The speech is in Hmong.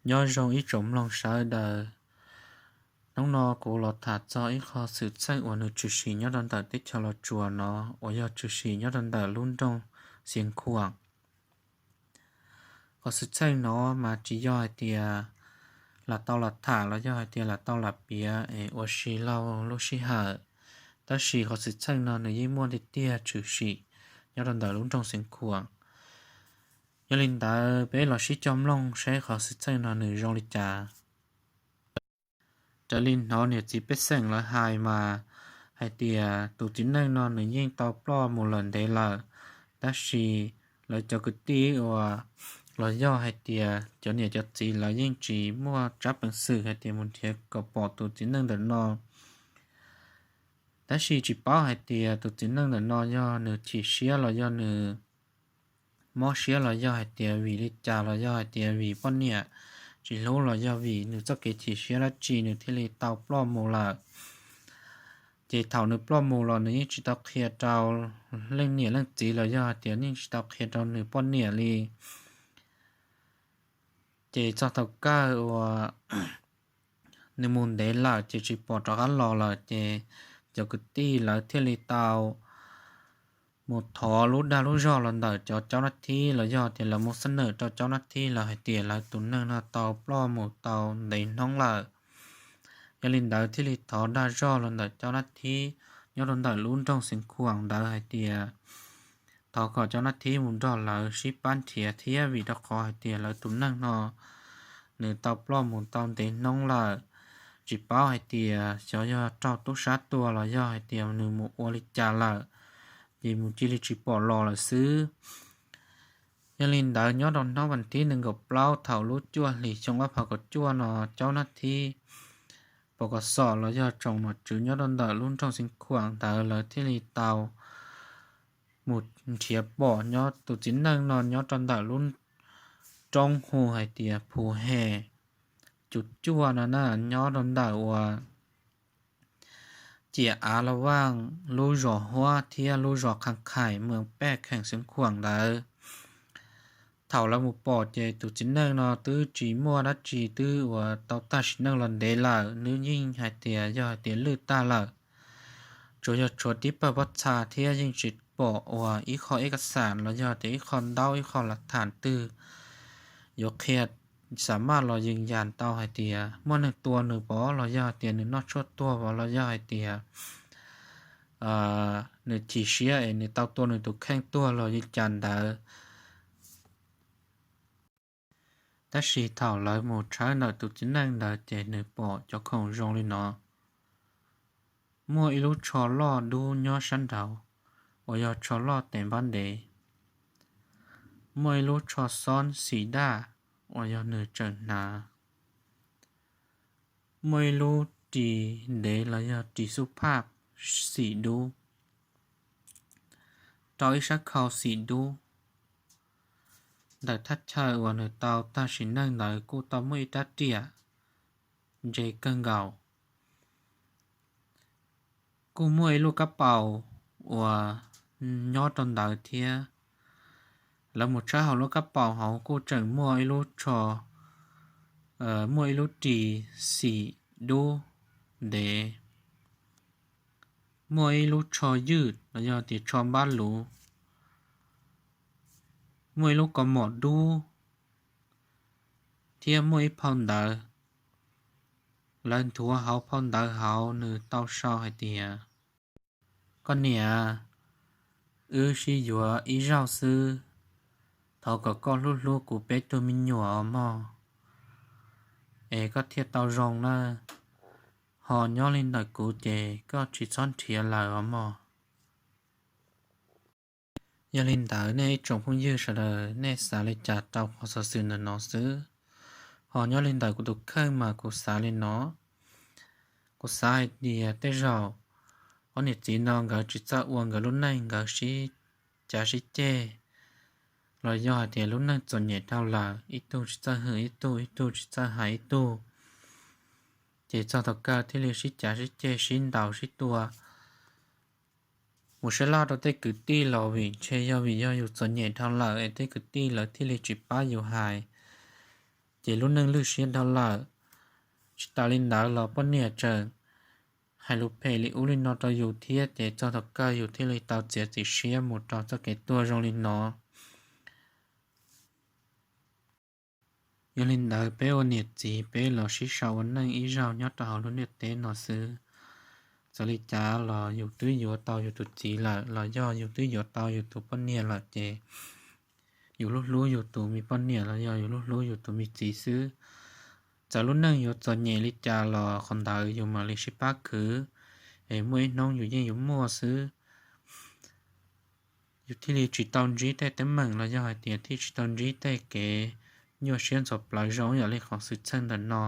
Nyob zoo ib tsoom mloog sawv daws, hnub no kuv los tham txog ib qho xwm txheej uas nws tshwm sim nyob rau ntawm teb chaws Los Tsuas no, uas yog tshwm sim nyob rau ntawm lub nroog Xiav Khuam. Qhov xwm txheej no mas tsis yog hais tias lam tau lam tham los yog hais tias lam tau lam piav es ua si laug lub sij hawm, tab sis qhov xwm txheej no nws yeej muaj tiag tiag tshwm sim nyob rau ntawm lub nroog Xiav Khuam. Yog li ntawd peb los sib cog mloog saib qhov xwm txheej no nws zoo li cas. Raws li hnov niam txiv pej xeem lawv hais mas hais tias tus txiv neej no nws yeej tau ploj mus lawm ntev lawm, tab sis lawv cov kwv tij uas los yog hais tias cov niam cov txiv lawv yeej tsis muaj tsab peev xwm hais tias mus nrhiav kom pom tus txiv neej ntawm no. Tab sis tsis paub hais tias tus txiv neej ntawm no yog nws chim siab los yog nws mob siab los yog hais tias vim li cas los yog hais tias vim poj niam tsis hlub los yog vim nws txoj kev chim siab dab tsi nws thiaj li tau ploj mus lawm. Ces thaum nws ploj mus los nws yeej tsis tau qhia rau leej niam leej txiv los yog hais tias yeej tsis tau qhia rau nws poj niam li. Ces txog thaum kawg uas nws mus ntev lawm ces tsis pom rov qab los lawm ces cov kwv tij lawv thiaj li tau mus thov lub dag lub zog los ntawm cov caub nab thib los yog tias lawv mus xab nawm rau caub nab thib lawv hais tias lawv tus neeg no tau ploj mus tau ntev hnub lawm. Yog li ntawd thiaj li thov dag zog los ntawm caub nab thib nyob rau ntawm lub nroog Xiav Khuam ntawd hais tias thov kom caub nab thib mus nrog lawv sib pab nrhiav thiab vim rau qhov hais tias lawv tus neeg no nws tau ploj mus tau ntev hnub lawm, tsis paub hais tias xyov yog raug tub sab tua los yog hais tias nws mus ua li cas lawm, ces mus cia li tsis pom los lawm xwb. Yog li ntawd nyob rau hnub vas thib nees nkaum plaub thaum lub cuaj hlis xyoo ob phav kaum cuaj no caub nab thib pom kom xom los yog tsoom nom tswv nyob rau ntawm lub nroog Xiav Khuam ntawd lawv thiaj li tau mus nrhiav pom nyob tus txiv neej no nyob rau ntawm lub roob hu hais tias Phu He Cus Cuaj no na, nyob rau ntawm uas ciam av la vaaj lub zos Huab thiab lub zos Qhas Khais moos Paj Kheem Xiav Khuam ntawd. Thaum lawv mus pom ces tus txiv neej no twb tsis muaj dab tsi, twb uas tau tag sim neej los ntev lawm, nws yeej hais tias yog hais tias lwj tag lawm, tsuas yog tshuav tib pawg pob txha thiab yeej tsis pom uas ib qho ib kas xas los yog tias ib qho ntaub ib qho lav tham twg yuav qhia xa maj los yees yas tau hais tias muaj neeg tua nws pov los yog hais tias nws noj tshuaj tuag pov los yog hais tias nws chim siab es nws tau tua nws tus kheej tuag los li cas ntawd. Tab sis thaum lawv mus tshawb ntawm tus txiv neej ntawd ces nws pom cov khoom zoo li no: muaj ib lub tsho loj dub nyob sab nraud uas yog tsho loj tes npab ntev, muaj ib lub tsho xob xim daj uas yog nws tseem hnav, muaj ib lub ris ntev los yog ris xuj phaj xim dub, rau ib sab khau xim dub. Ntawm thaj chaw uas nws tau tag sim neej ntawd kuj tau muaj ib rab riam ntse kawg nkaus. Kuj muaj ib lub kab paus uas nyob rau ntawd thiab. Lawv mus tshawb hauv lub kab paus hauv kuj tseem muaj ib lub tsho, muaj ib lub ris xim dub ntev, muaj ib lub tsho ywj los yog tias tsho npab luv, muaj ib lub kaus mom dub, thiab muaj ib phau ntawv. Lawv nthuav hauv phau ntawv hauv nws tau sau hais tias: Koj niam, wb sib yuav ib zaug xwb, thov kom koj hlub hlub kuv peb tug me nyuam os mog, es koj thiaj tau zoo nawb. Ho nyob li ntawm kuv ces koj tsis txhob nrhiav lawm os mog. Yog li ntawd nej ib tsoom phooj ywg sawv daws nej xav li cas rau qhov xov xwm ntawm no xwb? Ho nyob li ntawm kuv tus kheej mas kuv xav li no. Kuv xav hais tias tej zaum ob niam txiv no nkawd tsis txawj ua nkawd lub neej, nkawd sib cav sib ceg, los yog hais tias lub neej txom nyem dhau lawm, ib tug tsis txawj hwm ib tug, ib tug tsis txawj hais ib tug, ces txog thaum kawg thiaj li sib cav sib ceg sib ntaus sib tua. Mus sab laj rau tej kwv tij los vim ntshe yog vim yog yus txom nyem dhau lawm es tej kwv tij lawv thiaj li tsis pab yus hais. ces lub neej lwj siab dhau lawm. Tsis tas li ntawd los poj niam tseem hais lus phem li ub li no rau yus thiab, ces txog thaum kawg yus thiaj li tau txiav txim siab mus rau txoj kev tuag zoo li no. Yog li ntawd peb ua niam txiv peb los sib sau ua neej ib zaug nyob rau hauv lub ntiaj teb no xwb. Txawm li cas los yus twb yuav tau yus tus txiv lawm los yog yus twb yuav tau yus tus poj niam lawm ces yus hlub hlub yus tus me poj niam los yog yus hlub hlub yus tus me txiv xwb. Txawm lub neej yuav txom nyem li cas los qhov ntawd yus mam li sib pab khwv, es muaj ib hnub yus yeej yuav muaj xwb. Yus thiaj li tsis tau ntsib tej teeb meem los yog hais tias thiaj tsis tau ntsib tej kev nyuaj siab ntxhov plawv zoo yam li qhov xwm txheej ntawm no.